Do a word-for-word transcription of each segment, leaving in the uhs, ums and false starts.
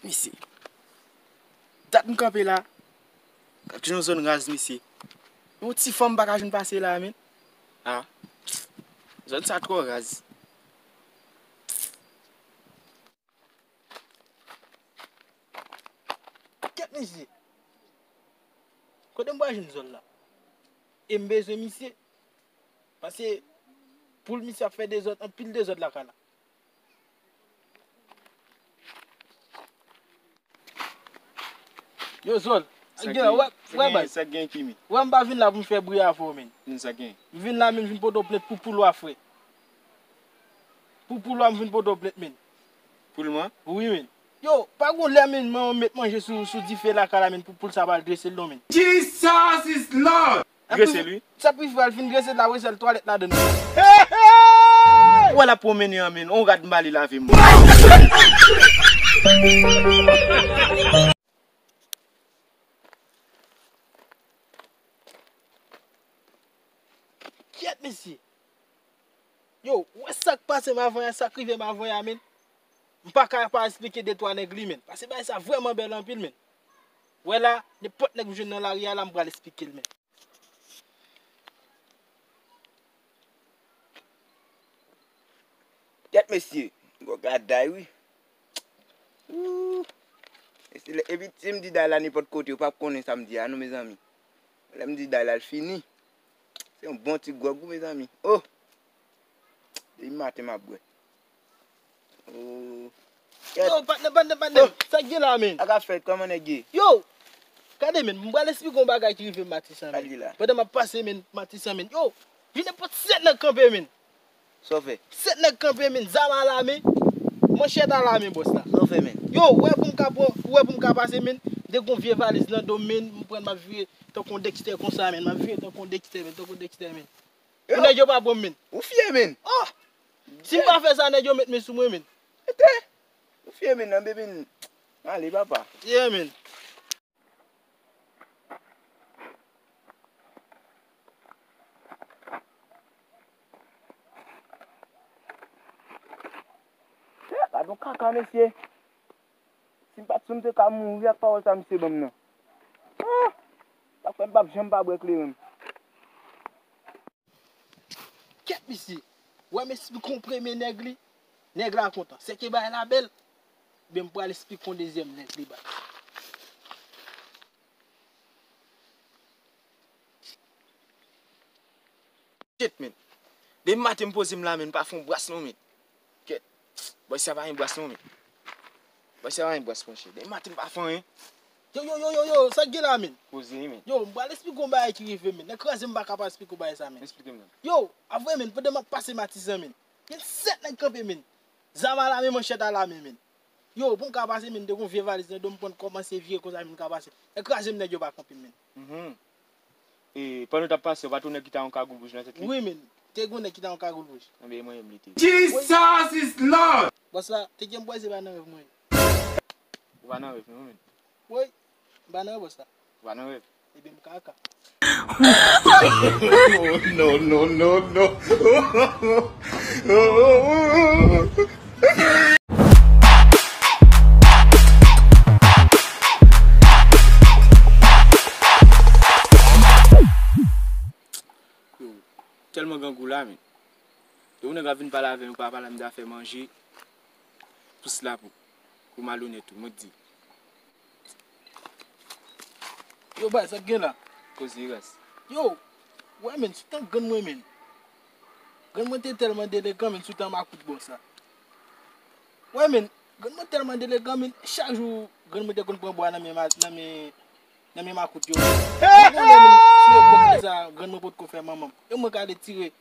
Mesye, dat m kanpe la. Gad jan zòn raz, mesye. Yon ti fanm pa ka jwenn pase la, menn. Ah, zòn sa twò raz. Kèt, mesye. Kote m pral jwenn zòn la? E m bezwen misye. Paske poul misye ap fè dezòd, anpil dezòd lakay la. Yo, Zòl. Sa gen, gen, wè, sa wè, gen, baz. Sa gen, Kimi? Wè, m pa vin la pou m fè bri avè w, menn. Sa gen. M vin la, menn, vin pote w plent pou poul w a, frè. Pou poul w a, m vin pote w plent, menn. Poul mwen? Wi, menn. Yo, pa gon lè, menn, mwen met manje sou, sou dife lakay la, menn, pou poul sa pral drese l non, menn. Jesus is Lord! Drese l, wi. Sa pi fè al fin drese l la, wi, sèl twalèt ladann. Ou wè l ap pwonmennen an, menn, on rad m ba li lave m. Kyèt, mesye. Yo, ou wè sa k pase m avan yè, sa k rive m avan yè a, menn? M pa ka pa esplike de twa nèg li, menn. Paske bagay sa vrèman bèl anpil, menn. Wè la, nenpòt nèg m jwenn nan lari a la, m pral esplike l, menn. Kèt, mesye, gwo gaday, wi. Ooh. Mesye, lè, epi si m di day la nenpòt kote, yo p ap konnen sa m di a, non, mezanmi. Lè m di day la, l fini. Se yon bon ti gwòg, wi, mezanmi. Oh! Depi maten, m ap bwè. Oh. Yo, patnè, patnè, patnè. Oh. Sa k gen la, menn? Sa k ap fèt? Kòman nèg ye? Yo! Gade, menn, m pral esplike yon bagay ki rive m maten sa, menn. Sa k gen la? Pandan m ap pase, menn, maten sa, menn. Yo! Vin nenpòt sèt nèg kanpe, menn. Sa w fè? Sèt nèg kanpe, menn. Zam alamen. Manchèt alamen, bòs la. Sa w fè, menn? Yo, ou wè pou m ka pran, ou wè pou m ka pase, menn. M te gon vye valiz nan do m, menn. M pran, m ap vire tankou yon Dexter konsa, menn. M ap vire tankou yon Dexter, menn. Tankou yon Dexter, menn. Pou nèg yo pa pran m, menn. Ou fye, menn. Oh! Si m pa fè sa, nèg yo met men sou mwen, menn. Ete! Ou fye, menn, nan bebe, menn. Ale, papa. Yeah, menn. Eh, gad yon kaka, mesye. Si m pa t sou, m te ka mouri ak pawòl sa misye ban m nan. Ah! Sa fè m p ap janm pa bwè kleren m. Kèt, mesye. Wè, m esplike yon premye nèg li. Nèg la kontan. Sèke bagay la bèl. Ebyen, m pral esplike yon dezyèm nèg li, baz. Shit, menn. Depi maten m poze m la, menn, m pa fè yon bras non, menn. Kèt. Bòy sa pa gen bras non, menn. Bòy sa pa gen bras, monchè. Depi maten m pa fè anyen. Yo, yo, yo, yo, yo, sa k gen la, menn? Poze, menn. Yo, m pral esplike yon bagay ki rive, menn. Nan kraze m pa ka pa esplike yon bagay sa, menn. Esplike m, menn. Yo, avwe, menn, pandan m ap pase Matisan, menn. Gen sèt nèg kanpe, menn. Zam alamen, manchèt alamen, menn. Yo, pou m ka pase, menn, te gon vye valiz nan do m, pran kòmanse vire konsa, menn, m ka pase. Nèg kraze m, nèg yo pa kanpe m, menn. Mhm. E, pandan w t ap pase, w pa t wè yon nèg ki ta yon kagoul wouj nan tèt li? Wi, menn. Te gon nèg ki ta yon kagoul wouj. Ebyen, e mwen menm li te ye. Jesus is Lord! Bòs la, te gen m bwè, se pa nan rèv mwen. Ou pa nan rèv non, menn. Woy, m pa nan rèv, bòs la. Ou pa nan rèv. Ebyen, m kaka. No, no, no, no. Yo, tèlman grangou la, men. Yon nèg ap vin pale avè m, pa pale m dafè manje. Plis la pou, pou malonèt ou, mwen di. Yo, bay, sa k gen la? Koze ras. Yo, wè, men, sou tan grann mwen, men. Grann mwen te tèlman delegan, men, sou tan makout bò sa. Wè, men, grann mwen tèlman delegan, men, chak jou, grann mwen te konn pran bwa nan men ma-, nan men, nan men makout yo. Mwen konnen, men, sou epòk sa, grann mwen potko fè manman m. E mwen k ale tire,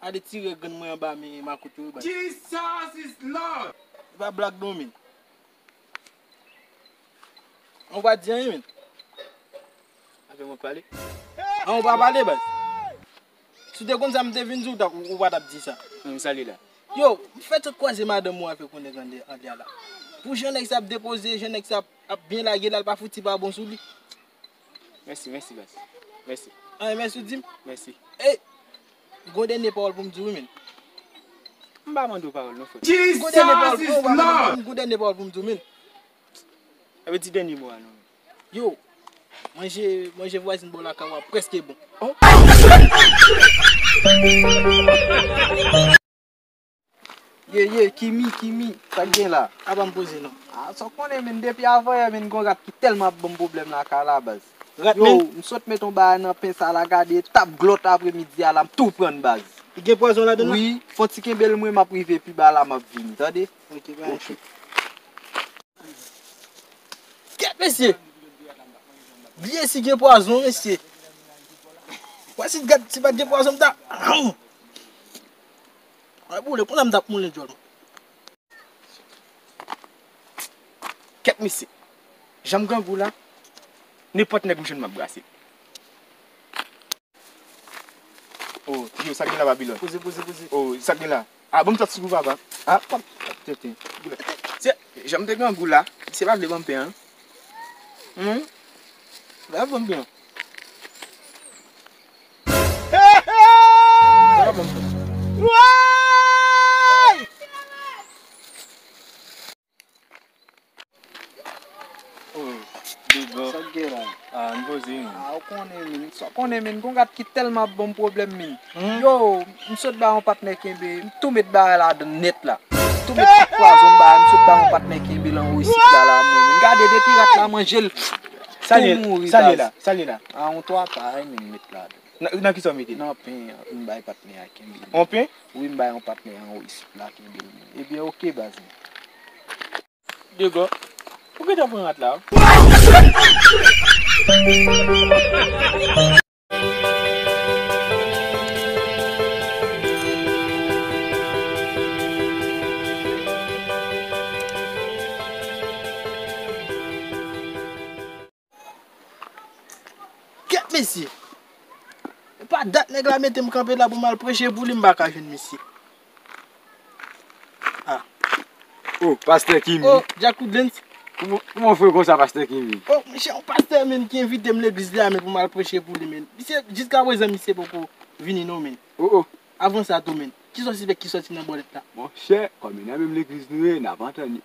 ale tire grann mwen anba men makout yo, wi, bay. Jesus is Lord! Se pa blag non, men. An ou pa di anyen, men. Avè mwen pale. An ou pa pale, baz. Si w te konn sa m te vin di w, ou ta, ou, ou pa t ap di sa. Mwen salye la. Yo, m fè tout kwaze madanm ou avèk yon nèg anlè, anlè a la. Pou jan nèg sa ap depoze, jan nèg sa ap, ap byen lage la, l pa fouti pa bon sou li. Mèsi, mèsi, baz. Mèsi. Anyen mèsi w di m? Mèsi. Ey! M gon dènye pawòl pou m di w, wi, men. M pa mande w pawòl, non, frè. M gon dènye pawòl, Jesus is Lord! M gon dènye pawòl pou m di w, men. Yo di dènye mo a non. Yo, manje, manje vwazin bò lakay ou a prèske bon. Oh. Ye, ye, Kimi, Kimi, sa k gen la? A pa m poze non. A, sa w konnen, men, depi avanyè, men, gon rat ki tèlman ap ban m pwoblèm lakay la, baz. Rat, yo, men? M sot met yon bagay nan pen sa la, gade, t ap glòt apremidi a la, m tou pran, baz. Li gen pwazon ladan l? Wi, fò ti kenbe l, mwen, m ap rive pi ba la, m ap vini, tande? Ok, pa enkyèt. Kèt, mesye! Bliye si gen pwazon, mesye! Wè si gad, si pa t gen pwazon, m ta. Ay, boule, konn sa m t ap moulen djòl mwen. Kèt, mesye! Jan m grangou la, nenpòt nèg m jwenn m ap brase. Oh, yo, sa k gen la, Babilòn? Poze, poze, poze. Oh, sa k gen la? A, ban m tòt sou ou, papa. A, pap, pap, tenten. Se, jan m te grangou la, se pa vle ban m pen an. Hmm? Pa ban m pen an. Hey, hey! Pa ban m pen. Woy! Oh, Dego. Sa k gen la? Ah, m poze, men. Ah, ou konnen, men. Sa w konnen, men. Gon rat ki tèlman ap ban m pwoblèm, men. Hmm? Yo, m sot ba yon patnè kenbe, m tou met bagay ladan nèt la. M tou met tout pwazon m ba, m sot ba yon patnè kenbe l anwo isit la, la, mwen, men. Gade, depi rat la manje l, tou mouri, baz. Sa l ye la? Sa l ye la? Ah, yon twa pa, men, m met ladan. Nan, nan kisa w mete l? Nan pen, m bay patnè a kenbe l. Yon pen? Wi, m bay yon patnè anwo isit la kenbe l, men. Ebyen, ok, baz, men. Dego, ou gentan pran rat la? Kèt, mesye! E pa dat nèg la mete m kanpe la pou m al preche pou li, m pa ka jwenn misye. Ah. Oh, pastè Kimi. Oh, Jack Woodlands. Kouman, kouman w fè konsa, pastè Kimi? Oh, monchè, yon pastè, men, ki envite m legliz li a, men, pou m al preche pou li, men. Misye, jiskaprezan, misye poko vini, non, men. Oh, oh. Avan sa tou, men. Kisa w sispèk ki sòti nan bòlèt la? Monchè, kòm e nan menm legliz nou ye, n ap antann.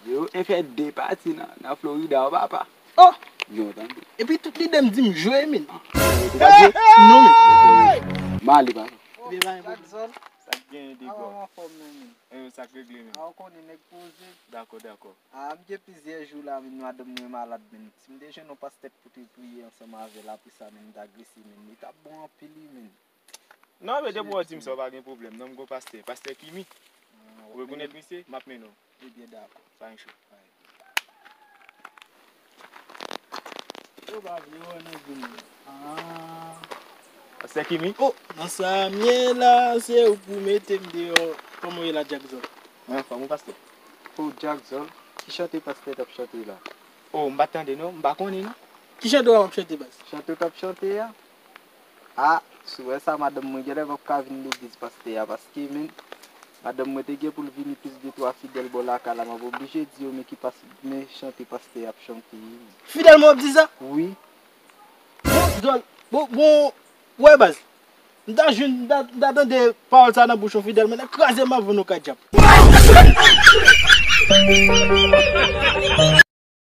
Yo, e fè de pati nan, nan Florida, o papa. Oh! Yo, tande. Epi tout lide m di m jwe, men. Ou pa jwe? Non, men. M ale, papa. Jackson. Sa k genyen, Dego? Anfòm, non, men. Eh, sa k regle, men. A, ou konnen nèg poze. Dakò, dakò. A, m gen plizyè jou la, men, madanm mwen malad, men. Si m te jwenn yon pastè pou te priye ansanm avè l, apre sa, men, m ta gresi, men. Li t ap bon anpil, wi, men. Non, men depi w di m sa, pa gen pwoblèm. Non, m gon pastè. Pastè Kimi. Ah, ou rekonèt misye? M ap mennen w. Ebyen, dakò. Pa gen cho. Ou pa vle wè nan vin. Ah. Pastè Kimi? Oh, nan sa m ye la, se ou pou mete m deyò. Kòman w ye la, Jackson? Mwen anfòm, ou pastè? Oh, Jackson, ki chante pastè t ap chante la? Oh, m pa t tande non, m pa konnen non. Ki chante w ap chante, baz? Chante w t ap chante a? A, si w wè sa, madanm mwen genlè p ap ka vin legliz pastè a, paske, men, madanm mwen te gen pou l vini plis de twa fidèl bò lakay la, m ap oblije di yo, men ki pas-, men chante pastè a ap chante. Fidèl mwen ap di sa? Wi. Bon, zòl, bon, bon, wè, baz. M ta jwenn, m ta, m ta tande pawòl sa nan bouch yon fidèl, men, kraze m ap vann yon kay dyab.